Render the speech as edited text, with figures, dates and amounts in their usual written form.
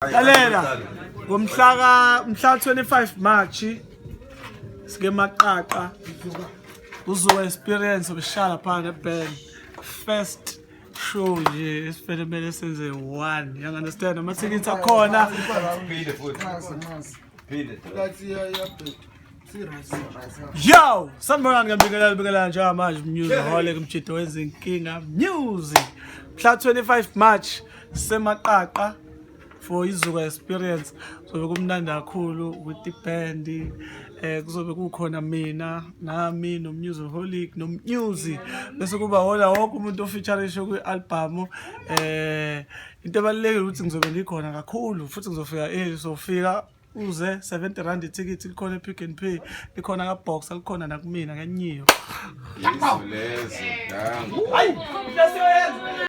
Lalela ngomhla ka mhla 25 March sike maqaqa uzuka experience obeshala lapha neband first show nje esifele kumele senze one you understand amathikithi akhona. Phinde futhi. Phinde. Yo, sanibonani ngiyabingelela bingelela njengamanje Music Hall kumjido wezinkinga music. Mhla 25 March semaqaqa for iZuka experience kuzobe kumnandi kakhulu with the band, kuzobe kukhona mina nami no Musiholiq no Music, bese kuba hola wonke umuntu ofeatureishe kwi-album. Into ebalulekile ukuthi ngizobe ngikhona kakhulu futhi ngizofika early, sofika uze R70 ithikithi, likhona e-Pick n Pay, likhona ka-Boxer, likhona nakumina ngenyiyo. Yizo lezo. Dango. Hayi, lesiyoyenza.